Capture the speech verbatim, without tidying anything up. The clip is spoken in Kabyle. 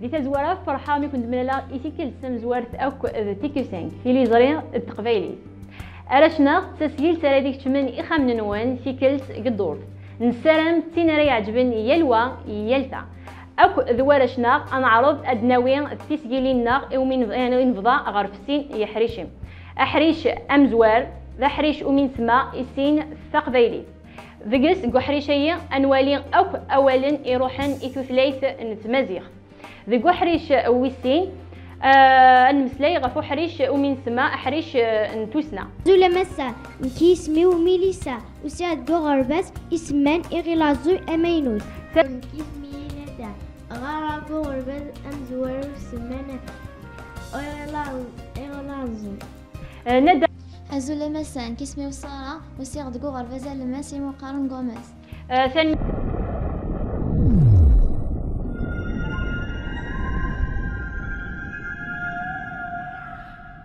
Di tazwara, ferḥeɣ mi ken-d-mlaleɣ i tikkelt tamezwart akk d tikusankit tiliẓri d teqbaylit. Arrac-nneɣ, d tasgilt ara d-ikeččmen ixxamen-nwen tikkelt deg ddurt. Nessaram d tin ara iɛeǧben i yal wa, i yal ta. Akk d warrac-nneɣ, ad neɛreḍ ad d-nawi tisgilin-nneɣ iwumi neb-, i nebḍa ɣer sin yeḥricen. Aḥric amezwar, d aḥric umi nsemma i sin taqbaylit. Deg-s, deg uḥric-agi, ad nwali akk awalen iruḥen i tutlayt n tmaziɣt. Deg uḥric wis sin, ah, ad nmeslay ɣef uḥric umi nsemma aḥric, ah, n tussna. Azul a massa, nekk isem-iw Milisa, usiɣ-d deg uɣerbaz isemman Iɣil Aẓuy amaynut. Nekk isem-iw Nada, ɣɣareɣ deg uɣerbaz amezwaru isemman Iɣil Aẓ-, Iɣil Aẓuy. Ah, Nada. Azul a massa, nekk isem-iw Sara, usiɣ-d deg uɣerbaz alemmas imi qqaren Gomez. Ah, tanemmirt.